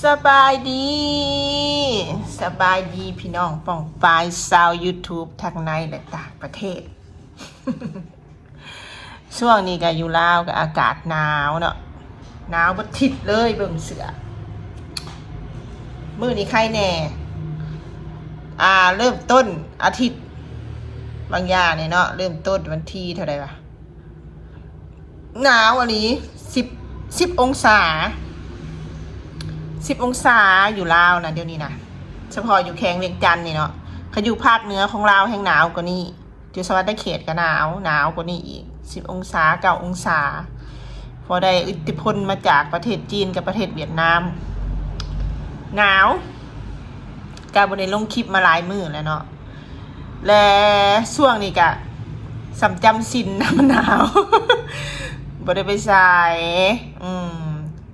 ສະບາຍດີ ສະບາຍດີພີ່ນ້ອງປ້ອງປາຍຊາວ YouTube ທັງໃນ ແລະ ຕ່າງປະເທດ. ຊ່ວງນີ້ກະຢູ່ລາວກະອາກາດໜາວເນາະ ໜາວເບິດທິດເລີຍ ເບິ່ງເສື້ອ. ມື້ນີ້ໄຄແດ່ ອ່າ ເລີ່ມຕົ້ນອາທິດບາງຢ່າງນີ້ເນາະ ເລີ່ມຕົ້ນວັນທີເທົ່າໃດວະ? ໜາວອີ່ຫຼີ ສິບ ສິບອົງສາ ສິບອົງສາຢູ່ລາວນະ ດຽວນີ້ນະ ສະເພາະຢູ່ແຂວງວຽງຈັນນີ້ເນາະ. ຄັນຢູ່ພາກເໜືອຂອງລາວແຮ່ງໜາວກວ່ານີ້ ຢູ່ສະຫວັນນະເຂດກະໜາວ ໜາວກວ່ານີ້ອີກ ສິບອົງສາ ເກົ້າອົງສາ. ເພາະໄດ້ອິດທິພົນມາຈາກປະເທດຈີນກັບປະເທດຫວຽດນາມ ໜາວ. ກະບໍ່ໄດ້ລົງຄລິບມາຫຼາຍມື້ແລ້ວເນາະ ແລະ ຊ່ວງນີ້ກະສ່ຳຈຳສິນນຳ ໜາວ ບໍ່ໄດ້ໄປໃສ. ອືມ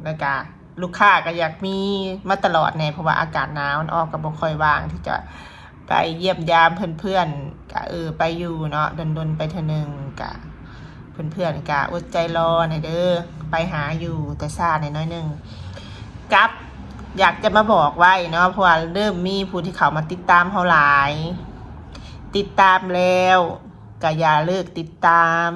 ແລ້ວກະລູກຄ້າກະຢາກມີມາຕະຫຼອດແດ່ ເພາະວ່າອາກາດໜາວ ອອກກະບໍ່ຄ່ອຍວ່າງທີ່ຈະໄປຢ້ຽມຢາມເພື່ອນໆ. ກະ ເອີ ໄປຢູ່ເນາະ ດົນໆໄປເທື່ອໜຶ່ງ. ກະ ເພື່ອນໆກະອົດໃຈລໍແດ່ເດີ ໄປຫາຢູ່ ແຕ່ຊ້າແດ່ໜ້ອຍໜຶ່ງ. ກັບຢາກຈະມາບອກໄວ້ເນາະ ເພາະວ່າເລີ່ມມີຜູ້ທີ່ເຂົ້າມາຕິດຕາມເຮົາຫຼາຍ ຕິດຕາມແລ້ວກະຢ່າເລີກຕິດຕາມ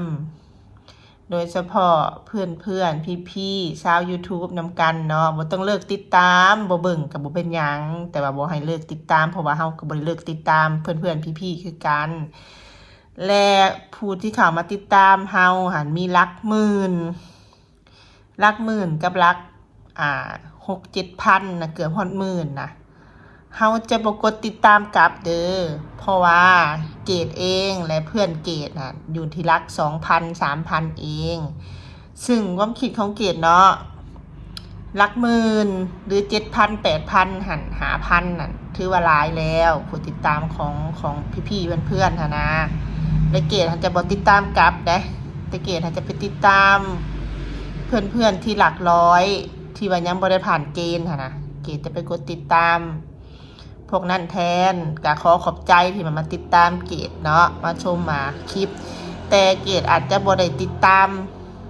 ໂດຍສະເພາະເພື່ອນໆ ພີ່ໆ ຊາວ YouTube ນຳກັນເນາະ ບໍ່ຕ້ອງເລີກຕິດຕາມ ບໍ່ເບິ່ງກະບໍ່ເປັນຫຍັງ ແຕ່ວ່າບໍ່ໃຫ້ເລີກຕິດຕາມ ເພາະວ່າເຮົາກະບໍ່ໄດ້ເລີກຕິດຕາມເພື່ອນໆ ພີ່ໆ ຄືກັນ. ແລະ ຜູ້ທີ່ເຂົ້າມາຕິດຕາມເຮົາຫັ້ນມີຫຼັກໝື່ນ ຫຼັກໝື່ນກັບຫຼັກ ອ່າ ຫົກເຈັດພັນນະ ເກືອບຮອດໝື່ນນະ ເຮົາຈະບໍ່ກົດຕິດຕາມກັບເດີ ເພາະວ່າເກດເອງ ແລະ ເພື່ອນເກດນະ ຢູ່ທີ່ຫຼັກສອງພັນ ສາມພັນເອງ. ຊຶ່ງຄວາມຄິດຂອງເກດເນາະ ຫຼັກໝື່ນ ຫຼື ເຈັດພັນ ແປດພັນຫັ້ນ ຫ້າພັນນັ້ນ ຖືວ່າຫຼາຍແລ້ວ ຜູ້ຕິດຕາມຂອງ ຂອງພີ່ໆ ເພື່ອນໆ ຫັ້ນນະ. ແລະ ເກດຫັ້ນຈະບໍ່ຕິດຕາມກັບເດ້ ແຕ່ເກດຫັ້ນຈະໄປຕິດຕາມເພື່ອນໆ ທີ່ຫຼັກຮ້ອຍ ທີ່ວ່າຍັງບໍ່ໄດ້ຜ່ານເກນຫັ້ນນະ ເກດຈະໄປກົດຕິດຕາມ ພວກນັ້ນແທນ. ກະຂໍຂອບໃຈທີ່ມາ ມາຕິດຕາມເກດເນາະ ມາຊົມ ມາຄລິບ ແຕ່ເກດອາດຈະບໍ່ໄດ້ຕິດຕາມ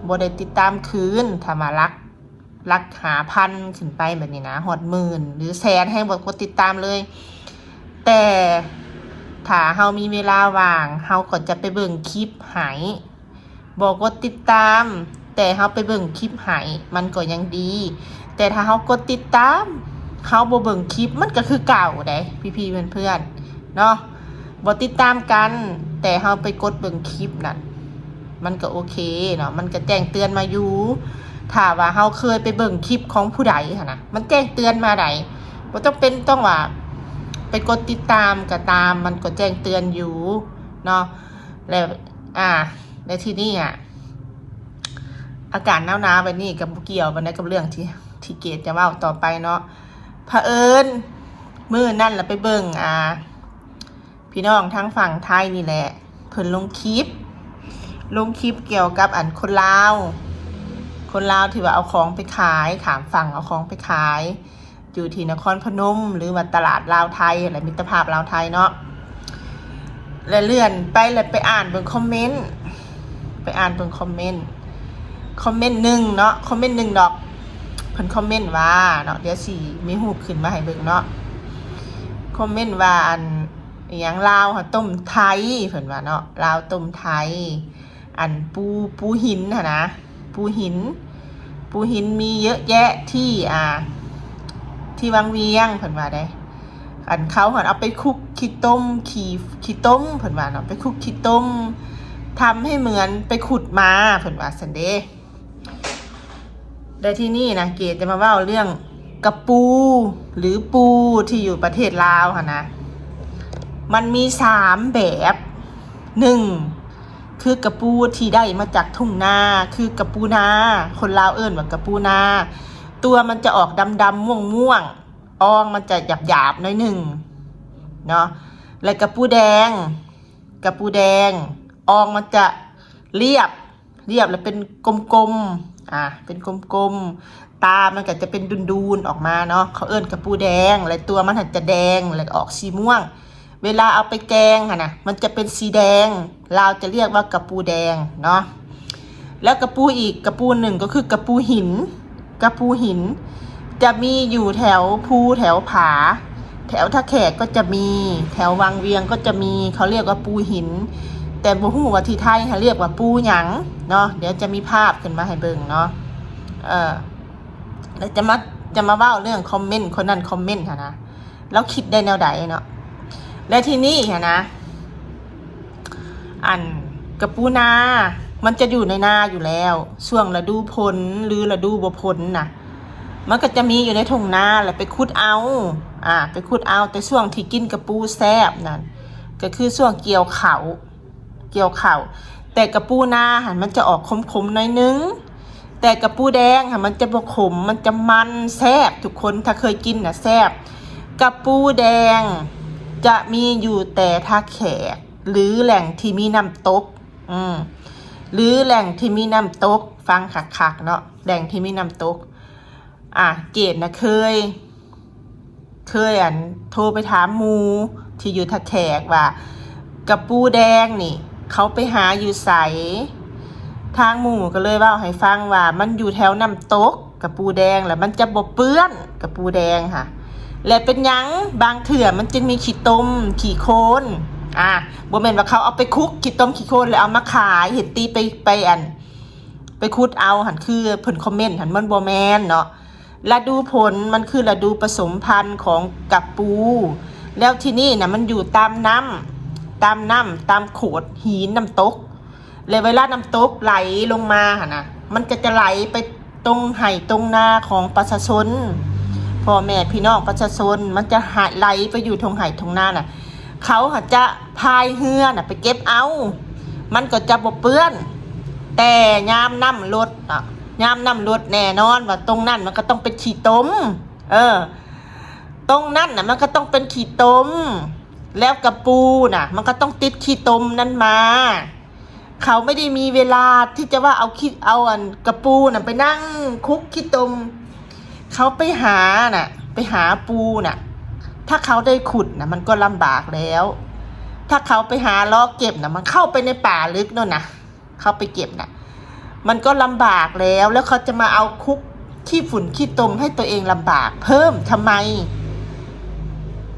ບໍ່ໄດ້ຕິດຕາມຄືນ ຖ້າມາຫຼັກ ຫຼັກຫ້າພັນຂຶ້ນໄປແບບນີ້ນະ ຮອດໝື່ນ ຫຼື ແສນ ແຮງບໍ່ກົດຕິດຕາມເລີຍ. ແຕ່ຖ້າເຮົາມີເວລາວ່າງ ເຮົາກໍຈະໄປເບິ່ງຄລິບໃຫ້ ບໍ່ກົດຕິດຕາມ ແຕ່ເຮົາໄປເບິ່ງຄລິບໃຫ້ ມັນກໍຍັງດີ. ແຕ່ຖ້າເຮົາກົດຕິດຕາມ ເຮົາບໍ່ເບິ່ງຄລິບ ມັນກໍຄືເກົ່າໃດ໋ ພີ່ໆ ເພື່ອນໆ ເນາະ. ບໍ່ຕິດຕາມກັນ ແຕ່ເຮົາໄປກົດເບິ່ງຄລິບນັ້ນ ມັນກໍໂອເຄເນາະ ມັນກໍແຈ້ງເຕືອນມາຢູ່. ຖ້າວ່າເຮົາເຄີຍໄປເບິ່ງຄລິບຂອງຜູ້ໃດຫັ້ນນະ ມັນແຈ້ງເຕືອນມາໃດ໋ ບໍ່ຈຳເປັນຕ້ອງວ່າໄປກົດຕິດຕາມກໍຕາມ ມັນກໍແຈ້ງເຕືອນຢູ່ເນາະ. ແລ້ວ ອ່າ ແລ້ວທີນີ້ອະ ອາກາດໜາວໆແບບນີ້ກໍບໍ່ກ່ຽວປານໃດກັບເລື່ອງທີ່ ທີ່ເກດຈະເວົ້າຕໍ່ໄປເນາະ. ພະເອີນມື້ນັ້ນລະໄປເບິ່ງ ອ່າ ພີ່ນ້ອງທາງຝັ່ງໄທນີ້ແຫຼະ ເພິ່ນລົງຄລິບ ລົງຄລິບກ່ຽວກັບ ອັນ ຄົນລາວ ຄົນລາວທີ່ວ່າເອົາຂອງໄປຂາຍ ຂ້າມຝັ່ງເອົາຂອງໄປຂາຍ ຢູ່ທີ່ນະຄອນພະນົມ ຫຼືວ່າຕະຫຼາດລາວໄທ ແລະ ມິດຕະພາບລາວໄທເນາະ. ແລະ ເລື່ອນໄປ ແລະ ໄປອ່ານເບິ່ງຄອມເມັນ ໄປອ່ານເບິ່ງຄອມເມັນ ຄອມເມັນໜຶ່ງເນາະ ຄອມເມັນໜຶ່ງດອກ ເພິ່ນຄອມເມັນວ່າເນາະ ດຽວຊິມີຮູບຂຶ້ນມາໃຫ້ເບິ່ງເນາະ. ຄອມເມັນວ່າ ອັນ ອີຫຍັງ ລາວຫັ້ນຕົ້ມໄທ ເພິ່ນວ່າເນາະ ລາວຕົ້ມໄທ ອັນ ປູ ປູຫີນຫັ້ນນະ ປູຫີນ ປູຫີນມີເຍອະແຍະທີ່ ອ່າ ທີ່ວັງວຽງ ເພິ່ນວ່າໄດ໋. ອັນ ເຂົາຫັ້ນເອົາໄປຄຸກຂີ້ຕົມ ຂີ້ ຂີ້ຕົມ ເພິ່ນວ່າເນາະ ໄປຄຸກຂີ້ຕົມ ທຳໃຫ້ເໝືອນໄປຂຸດມາ ເພິ່ນວ່າຊັ້ນເດ. ແລະ ທີນີ້ນະ ເກດຈະມາເວົ້າເລື່ອງກະປູ ຫຼື ປູທີ່ຢູ່ປະເທດລາວຫັ້ນນະ ມັນມີສາມແບບ. ໜຶ່ງ ຄືກະປູທີ່ໄດ້ມາຈາກທົ່ງນາ ຄືກະປູນາ ຄົນລາວເອີ້ນວ່າກະປູນາ ຕົວມັນຈະອອກດຳໆ ມ່ວງໆ ອ່ອງມັນຈະຫຍາບໆ ໜ້ອຍໜຶ່ງເນາະ. ແລະ ກະປູແດງ ກະປູແດງ ອ່ອງມັນຈະລຽບ ລຽບແລ້ວເປັນກົມໆ ອ່າ ເປັນກົມໆ ຕາມັນກໍຈະເປັນດູນໆ ອອກມາເນາະ ເຂົາເອີ້ນກະປູແດງ ແລະ ຕົວມັນຫັ້ນຈະແດງ ແລະ ອອກສີມ່ວງ. ເວລາເອົາໄປແກງຫັ້ນນະ ມັນຈະເປັນສີແດງ ລາວຈະລຽກວ່າກະປູແດງເນາະ. ແລ້ວກະປູອີກກະປູໜຶ່ງກໍຄືກະປູຫີນ ກະປູຫີນ ແກ ຈະມີຢູ່ແຖວພູແຖວຜາ ແຖວທ່າແຂກກໍຈະມີ ແຖວວັງວຽງກໍຈະມີ ເຂົາຮຽກວ່າປູຫີນ ແຕ່ບໍ່ຮູ້ວ່າທີ່ໄທຫັ້ນຮຽກວ່າປູຫຍັງເນາະ. ດຽວຈະມີພາບຂຶ້ນມາໃຫ້ເບິ່ງເນາະ ເອີ ແລ້ວຈະມາ ຈະມາເວົ້າເລື່ອງຄອມເມັນ ຄົນນັ້ນຄອມເມັນຫັ້ນນະ ລາວຄິດໄດ້ແນວໃດເນາະ. ແລະ ທີນີ້ຫັ້ນນະ ອັນກະປູນາ ມັນຈະຢູ່ໃນນາຢູ່ແລ້ວ ຊ່ວງລະດູຝົນ ຫຼື ລະດູບໍ່ຝົນນະ ມັນກໍຈະມີຢູ່ໃນທົ່ງນາ ແລ້ວໄປຂຸດເອົາ ອ່າ ໄປຂຸດເອົາ. ແຕ່ຊ່ວງທີ່ກິນກະປູແຊບນັ້ນ ກໍຄືຊ່ວງກ່ຽວເຂົ້າ ກ່ຽວເຂົ້າ. ແຕ່ກະປູນາຫັ້ນ ມັນຈະອອກຂົມໆໜ້ອຍໜຶ່ງ ແຕ່ກະປູແດງຫັ້ນ ມັນຈະບໍ່ຂົມ ມັນຈະມັນແຊບ ທຸກຄົນ ຖ້າເຄີຍກິນນະແຊບ. ກະປູແດງຈະມີຢູ່ແຕ່ທ່າແຂກ ຫຼື ແຫຼ່ງທີ່ມີນ້ຳຕົກ ອືມ ຫຼື ແຫຼ່ງທີ່ມີນ້ຳຕົກ ຟັງຄັກໆເນາະ ແຫຼ່ງທີ່ມີນ້ຳຕົກ. ອ່າ ເກດນະເຄີຍ ເຄີຍ ອັນ ໂທໄປຖາມໝູ່ທີ່ຢູ່ທ່າແຂກວ່າ ກະປູແດງນີ້ ເຂົາໄປຫາຢູ່ໃສ? ທາງໝູ່ກໍເລີຍເວົ້າໃຫ້ຟັງວ່າ ມັນຢູ່ແຖວນ້ຳຕົກ ກະປູແດງ ແລ້ວມັນຈະບໍ່ເປື້ອນ ກະປູແດງຫະ. ແລະ ເປັນຫຍັງບາງເທື່ອມັນຈຶ່ງມີຂີ້ຕົມ ຂີ້ໂຄນ? ອ່າ ບໍ່ແມ່ນວ່າເຂົາເອົາໄປຄຸກ ຂີ້ຕົມ ຂີ້ໂຄນ ແລ້ວເອົາມາຂາຍ ເຮັດຕີໄປ ໄປ ອັນ ໄປຂຸດເອົາຫັ້ນ ຄືເພິ່ນຄອມເມັນຫັ້ນ ມັນບໍ່ແມ່ນເນາະ. ລະດູຝົນມັນຄືລະດູປະສົມພັນຂອງກະປູ ແລ້ວທີນີ້ນະ ມັນຢູ່ຕາມນ້ຳ ຕາມນ້ຳ ຕາມໂຂດຫີນນ້ຳຕົກ ແລະ ເວລານ້ຳຕົກໄຫຼລົງມາຫັ້ນນະ ມັນກໍຈະໄຫຼໄປຕົງໄຮ່ຕົງນາຂອງປະຊາຊົນ ພໍ່ແມ່ພີ່ນ້ອງປະຊາຊົນ ມັນຈະໄຫຼໄປຢູ່ທົ່ງໄຮ່ທົ່ງນານະ. ເຂົາຫາຈະພາຍເຮືອນະໄປເກັບເອົາ ມັນກໍຈະບໍ່ເປື້ອນ. ແຕ່ຍາມນ້ຳລົດເນາະ ຍາມນ້ຳລົດແນ່ນອນວ່າຕົງນັ້ນມັນກໍຕ້ອງເປັນຂີ້ຕົມ ເອີ ຕົງນັ້ນນະມັນກໍຕ້ອງເປັນຂີ້ຕົມ ແລ້ວກະປູນະ ມັນກໍຕ້ອງຕິດຂີ້ຕົມນັ້ນມາ. ເຂົາໄມ່ໄດ້ມີເວລາທີ່ຈະວ່າເອົາຂີ້ ເອົາອັນກະປູນະໄປນັ່ງຄຸກຂີ້ຕົມ. ເຂົາໄປຫານະ ໄປຫາປູນະ ຖ້າເຂົາໄດ້ຂຸດນະ ມັນກໍລຳບາກແລ້ວ. ຖ້າເຂົາໄປຫາເລາະເກັບນະ ມັນເຂົ້າໄປໃນປ່າເລິກໂນ່ນນະ ເຂົາໄປເກັບນະ ມັນກໍລຳບາກແລ້ວ ແລ້ວເຂົາຈະມາເອົາຄຸກຂີ້ຝຸ່ນຂີ້ຕົມໃຫ້ຕົວເອງລຳບາກເພີ່ມທຳໄມ?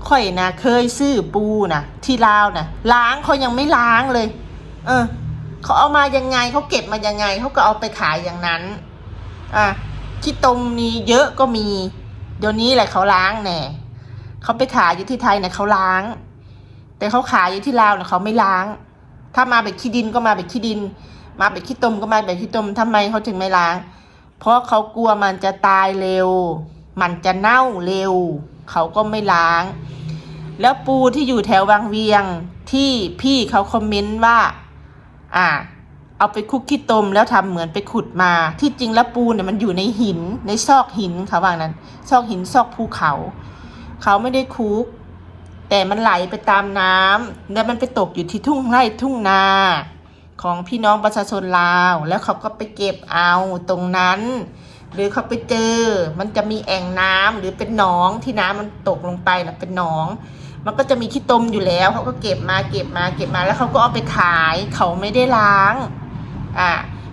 ຂ້ອຍນະເຄີຍຊື້ປູນະ ທີ່ລາວນະ ລ້າງເຂົາຍັງໄມ່ລ້າງເລີຍ. ເອີ ເຂົາເອົາມາຍັງໄງ ເຂົາເກັບມາຍັງໄງ ເຂົາກໍເອົາໄປຂາຍຢ່າງນັ້ນ. ອ່າ ຂີ້ຕົມນີ້ເຍາະກໍມີ ດຽວນີ້ແຫຼະເຂົາລ້າງແດ່. ເຂົາໄປຂາຍຢູ່ທີ່ໄທນະ ເຂົາລ້າງ ແຕ່ເຂົາຂາຍຢູ່ທີ່ລາວນະ ເຂົາໄມ່ລ້າງ. ຖ້າມາແບບຂີ້ດິນກໍມາແບບຂີ້ດິນ ມາແບບຂີ້ຕົມກໍມາແບບຂີ້ຕົມ. ທຳໄມເຂົາຈຶ່ງໄມ່ລ້າງ? ເພາະເຂົາກົວມັນຈະຕາຍເລັວ ມັນຈະເນົ່າເລັວ ເຂົາກໍໄມ່ລ້າງ. ແລ້ວປູທີ່ຢູ່ແຖວວັງວຽງ ທີ່ພີ່ເຂົາຄອມເມັນວ່າ ອ່າ ເອົາໄປຄຸກຂີ້ຕົມ ແລ້ວທຳເໝືອນໄປຂຸດມາ. ທີ່ຈິງແລ້ວປູນະ ມັນຢູ່ໃນຫີນ ໃນຊອກຫີນ ເຂົາວ່ານັ້ນ ຊອກຫີນ ຊອກພູເຂົາ. ເຂົາໄມ່ໄດ້ຄຸກ ແຕ່ມັນໄຫຼໄປຕາມນ້ຳ ແລ້ວມັນໄປຕົກຢູ່ທີ່ທົ່ງໄຮ່ທົ່ງນາຂອງພີ່ນ້ອງປະຊາຊົນລາວ ແລ້ວເຂົາກໍໄປເກັບເອົາຕົງນັ້ນ. ຫຼືເຂົາໄປເຈີ ມັນຈະມີແອ່ງນ້ຳ ຫຼືເປັນໜອງ ທີ່ນ້ຳມັນຕົກລົງໄປນະ ເປັນໜອງ ມັນກໍຈະມີຂີ້ຕົມຢູ່ແລ້ວ ເຂົາກໍເກັບມາ ເກັບມາ ເກັບມາ ແລ້ວເຂົາກໍເອົາໄປຂາຍ ເຂົາໄມ່ໄດ້ລ້າງ. ອ່າ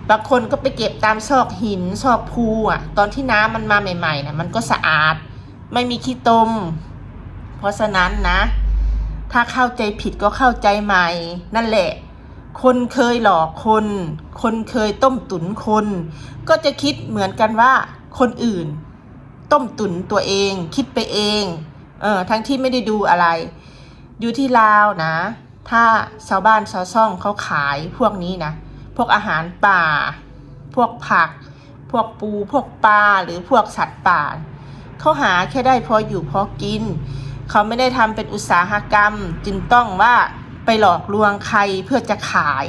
ບາງຄົນກໍໄປເກັບຕາມຊອກຫີນ ຊອກພູອະ ຕອນທີ່ນ້ຳມັນມາໃໝ່ໆນະ ມັນກໍສະອາດ ໄມ່ມີຂີ້ຕົມ. ເພາະສະນັ້ນນະ ຖ້າເຂົ້າໃຈຜິດກໍເຂົ້າໃຈໃໝ່. ນັ້ນແຫຼະ ຄົນເຄີຍຫຼອກຄົນ ຄົນເຄີຍຕົ້ມຕຸ໋ນຄົນ ກໍຈະຄິດເໝືອນກັນວ່າຄົນອື່ນຕົ້ມຕຸ໋ນຕົວເອງ ຄິດໄປເອງ ເອີ ທັງທີ່ໄມ່ໄດ້ດູອະໄລ. ຢູ່ທີ່ລາວນະ ຖ້າຊາວບ້ານຊາວຊ່ອງເຂົາຂາຍພວກນີ້ນະ ພວກອາຫານປ່າ ພວກຜັກ ພວກປູ ພວກປາ ຫຼືພວກສັດປ່າ ເຂົາຫາແຄ່ໄດ້ພໍຢູ່ພໍກິນ ເຂົາໄມ່ໄດ້ທຳເປັນອຸດສາຫະກຳ ຈຶ່ງຕ້ອງວ່າໄປຫຼອກລວງໃຄເພື່ອຈະຂາຍ.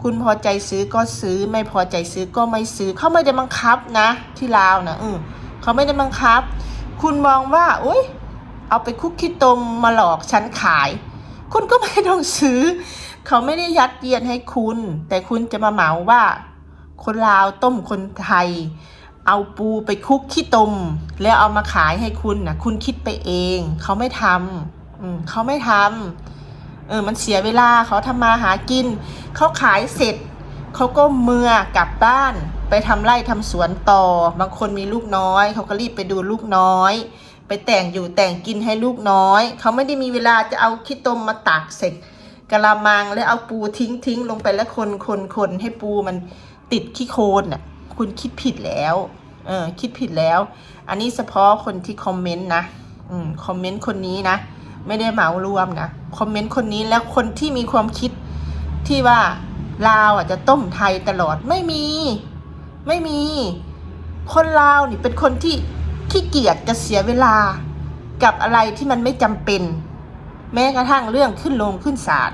ຄຸນພໍໃຈຊື້ກໍຊື້ ໄມ່ພໍໃຈຊື້ກໍໄມ່ຊື້ ເຂົາໄມ່ໄດ້ບັງຄັບນະ ທີ່ລາວນະ ເອີ ເຂົາໄມ່ໄດ້ບັງຄັບ. ຄຸນມອງວ່າ ໂອ້ຍ ເອົາໄປຄຸກຂີ້ຕົມມາຫຼອກສັນຂາຍ ຄຸນກໍໄມ່ຕ້ອງຊື້ ເຂົາໄມ່ໄດ້ຍັດຢຽດໃຫ້ຄຸນ ແຕ່ຄຸນຈະມາເໝົາວ່າ ຄົນລາວຕົ້ມຄົນໄທ ເອົາປູໄປຄຸກຂີ້ຕົມ ແລ້ວເອົາມາຂາຍໃຫ້ຄຸນນະ ຄຸນຄິດໄປເອງ ເຂົາໄມ່ທຳ ເຂົາໄມ່ທຳ. ເອີ ມັນເສຍເວລາ ເຂົາທຳມາຫາກິນ ເຂົາຂາຍເສັດ ເຂົາກໍເມືອກັບບ້ານ ไปทำไร่ทำสวนต่อ บางคนมีลูกน้อย เขาก็รีบไปดูลูกน้อย ไปแต่งอยู่แต่งกินให้ลูกน้อย เขาไม่ได้มีเวลาจะเอาขี้ตมมาตักใส่กะละมัง แล้วเอาปูทิ้งๆ ลงไป แล้วคนๆๆ ให้ปูมันติดขี้โคลนน่ะ คุณคิดผิดแล้ว เออ คิดผิดแล้ว อันนี้เฉพาะคนที่คอมเมนต์นะ อืม คอมเมนต์คนนี้นะ ไม่ได้เหมารวมนะ คอมเมนต์คนนี้ และคนที่มีความคิดที่ว่าลาวอะจะต้มไทยตลอด ไม่มี ไม่มี คนลาวนี่เป็นคนที่ขี้เกียจจะเสียเวลากับอะไรที่มันไม่จำเป็น แม้กระทั่งเรื่องขึ้นโรงขึ้นศาล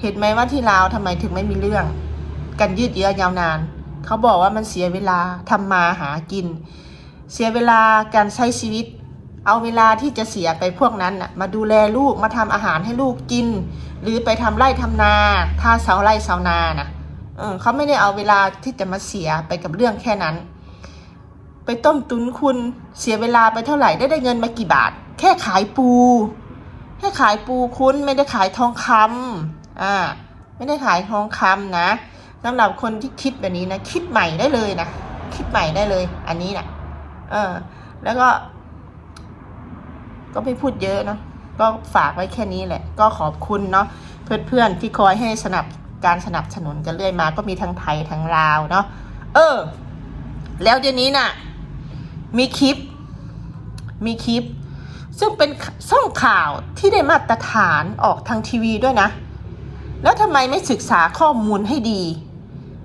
เห็นไหมว่าที่ลาวทำไมถึงไม่มีเรื่องกันยืดเยื้อยาวนาน เขาบอกว่ามันเสียเวลาทำมาหากิน เสียเวลาการใช้ชีวิต เอาเวลาที่จะเสียไปพวกนั้นน่ะ มาดูแลลูก มาทำอาหารให้ลูกกิน หรือไปทำไร่ทำนา ถ้าชาวไร่ชาวนาน่ะ เออ เขาไม่ได้เอาเวลาที่จะมาเสียไปกับเรื่องแค่นั้น ไปต้มตุ๋นคุณ เสียเวลาไปเท่าไหร่ ได้ ได้เงินมากี่บาท แค่ขายปู แค่ขายปูคุณ ไม่ได้ขายทองคำ อ่า ไม่ได้ขายทองคำนะ สำหรับคนที่คิดแบบนี้นะ คิดใหม่ได้เลยนะ คิดใหม่ได้เลย อันนี้น่ะ เออ แล้วก็ ก็ไม่พูดเยอะเนาะ ก็ฝากไว้แค่นี้แหละ ก็ขอบคุณเนาะ เพื่อนๆที่คอยให้สนับ การสนับสนุนกันเรื่อยมา ก็มีทั้งไทยทั้งลาวเนาะ เออ แล้วเดี๋ยวนี้น่ะ มีคลิป มีคลิป ซึ่งเป็นช่องข่าวที่ได้มาตรฐานออกทางทีวีด้วยนะ แล้วทำไมไม่ศึกษาข้อมูลให้ดี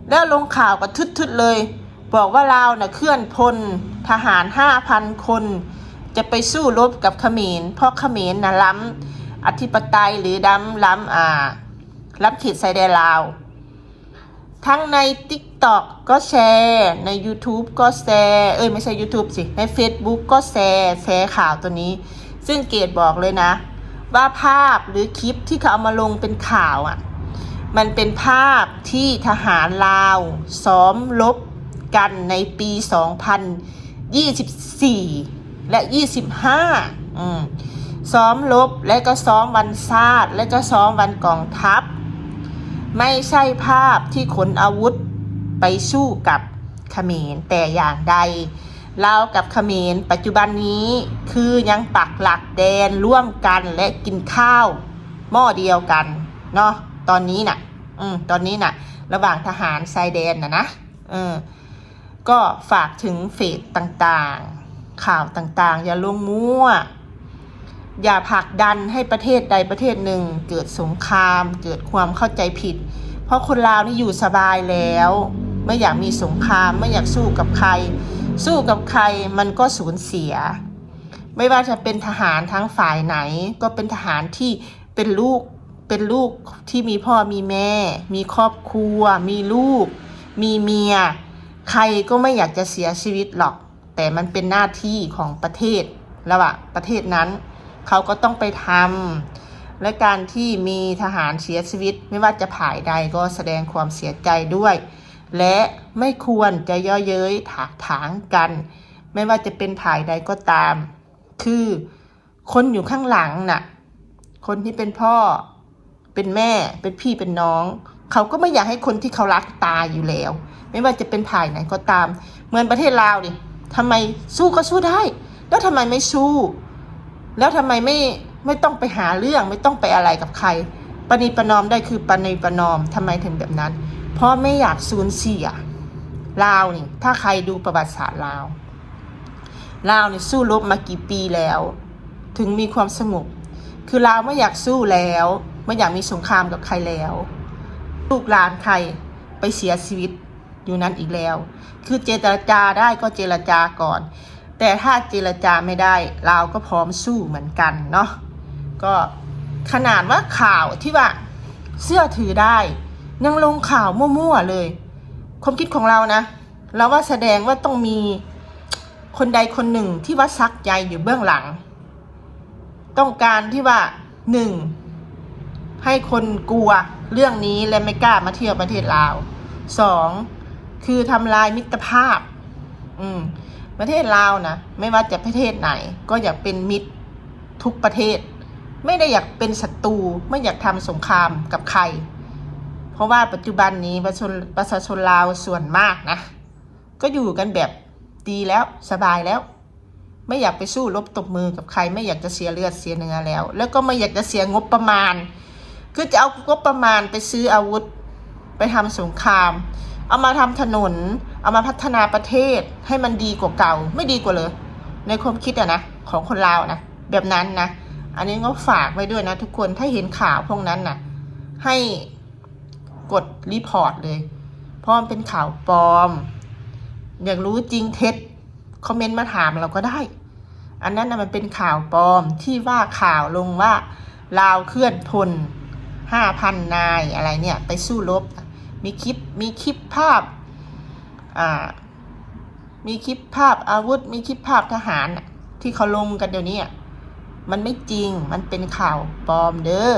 แล้วลงข่าวกระทึดๆเลย บอกว่าลาวน่ะเคลื่อนพลทหารห้าพันคน จะไปสู้รบกับเขมร เพราะเขมรน่ะล้ำอธิปไตยหรือล้ำ ล้ำ อ่า ล้ำเขตชายแดนลาว ทั้งใน TikTok ก็แชร์ ใน YouTube ก็แชร์ เอ้ย ไม่ใช่ YouTube สิ ใน Facebook ก็แชร์ แชร์ข่าวตัวนี้ ซึ่งเกรดบอกเลยนะ ว่าภาพหรือคลิปที่เขาเอามาลงเป็นข่าวอะ มันเป็นภาพที่ทหารลาวซ้อมรบกันในปีสองพันยี่สิบสี่และยี่สิบห้า อืม ซ้อมรบ และก็ซ้อมวันชาติ และก็ซ้อมวันกองทัพ ไม่ใช่ภาพที่ขนอาวุธไปสู้กับเขมรแต่อย่างใด ลาวกับเขมรปัจจุบันนี้คือยังปักหลักแดนร่วมกันและกินข้าวหม้อเดียวกันเนาะ ตอนนี้น่ะ อืม ตอนนี้น่ะ ระหว่างทหารชายแดนน่ะนะ เออ ก็ฝากถึงเพจต่างๆ ข่าวต่างๆ อย่าลงมั่ว อย่าผลักดันให้ประเทศใดประเทศหนึ่งเกิดสงคราม เกิดความเข้าใจผิด เพราะคนลาวนี่อยู่สบายแล้ว ไม่อยากมีสงคราม ไม่อยากสู้กับใคร สู้กับใครมันก็สูญเสีย ไม่ว่าจะเป็นทหารทางฝ่ายไหน ก็เป็นทหารที่เป็นลูก เป็นลูกที่มีพ่อมีแม่ มีครอบครัว มีลูก มีเมีย ใครก็ไม่อยากจะเสียชีวิตหรอก แต่มันเป็นหน้าที่ของประเทศ แล้วอะ ประเทศนั้น เขาก็ต้องไปทำ และการที่มีทหารเสียชีวิต ไม่ว่าจะฝ่ายใดก็แสดงความเสียใจด้วย และไม่ควรจะเยาะเย้ยถากถางกัน ไม่ว่าจะเป็นฝ่ายใดก็ตาม คือคนอยู่ข้างหลังน่ะ คนที่เป็นพ่อ เป็นแม่ เป็นพี่ เป็นน้อง เขาก็ไม่อยากให้คนที่เขารักตายอยู่แล้ว ไม่ว่าจะเป็นฝ่ายไหนก็ตาม เหมือนประเทศลาวนี่ ทำไมสู้ก็สู้ได้ แล้วทำไมไม่สู้ แล้วทำไมไม่ ไม่ต้องไปหาเรื่อง ไม่ต้องไปอะไรกับใคร ประนีประนอมได้คือประนีประนอม ทำไมถึงแบบนั้น เพราะไม่อยากสูญเสีย ลาวนี่ ถ้าใครดูประวัติศาสตร์ลาว ลาวนี่สู้รบมากี่ปีแล้ว ถึงมีความสงบ คือลาวไม่อยากสู้แล้ว ไม่อยากมีสงครามกับใครแล้ว ลูกหลานใครไปเสียชีวิตอยู่นั้นอีกแล้ว คือเจรจาได้ก็เจรจาก่อน แต่ถ้าเจรจาไม่ได้ ลาวก็พร้อมสู้เหมือนกันเนาะ ก็ขนาดว่าข่าวที่ว่าเชื่อถือได้ ยังลงข่าวมั่วๆเลย ความคิดของเรานะ เราว่าแสดงว่าต้องมีคนใดคนหนึ่งที่ว่าซักใยอยู่เบื้องหลัง ต้องการที่ว่า หนึ่ง ให้คนกลัวเรื่องนี้และไม่กล้ามาเที่ยวประเทศลาว สอง คือทำลายมิตรภาพ อืม ประเทศลาวนะ ไม่ว่าจะประเทศไหน ก็อยากเป็นมิตรทุกประเทศ ไม่ได้อยากเป็นศัตรู ไม่อยากทำสงครามกับใคร เพราะว่าปัจจุบันนี้ประชาชน ประชาชนลาวส่วนมากนะ ก็อยู่กันแบบดีแล้ว สบายแล้ว ไม่อยากไปสู้รบตบมือกับใคร ไม่อยากจะเสียเลือดเสียเนื้อแล้ว แล้วก็ไม่อยากจะเสียงบประมาณ คือจะเอางบประมาณไปซื้ออาวุธ ไปทำสงคราม เอามาทำถนน เอามาพัฒนาประเทศให้มันดีกว่าเก่า ไม่ดีกว่าเลย ในความคิดอะนะ ของคนลาวนะ แบบนั้นนะ อันนี้ก็ฝากไว้ด้วยนะทุกคน ถ้าเห็นข่าวพวกนั้นนะ ให้กดรีพอร์ตเลย เพราะมันเป็นข่าวปลอม อยากรู้จริงเท็จ คอมเมนต์มาถามเราก็ได้ อันนั้นนะมันเป็นข่าวปลอมที่ว่าข่าวลงว่าลาวเคลื่อนพล ห้าพัน นายอะไรเนี่ย ไปสู้รบ มีคลิป มีคลิปภาพ อ่า มีคลิปภาพอาวุธ มีคลิปภาพทหารน่ะ ที่เขาลงกันเดี๋ยวนี้อะ มันไม่จริง มันเป็นข่าวปลอมเด้อ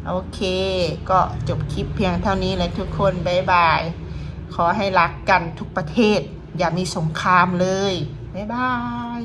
โอเค ก็จบคลิปเพียงเท่านี้แหละทุกคน บ๊ายบาย ขอให้รักกันทุกประเทศ อย่ามีสงครามเลย บ๊ายบาย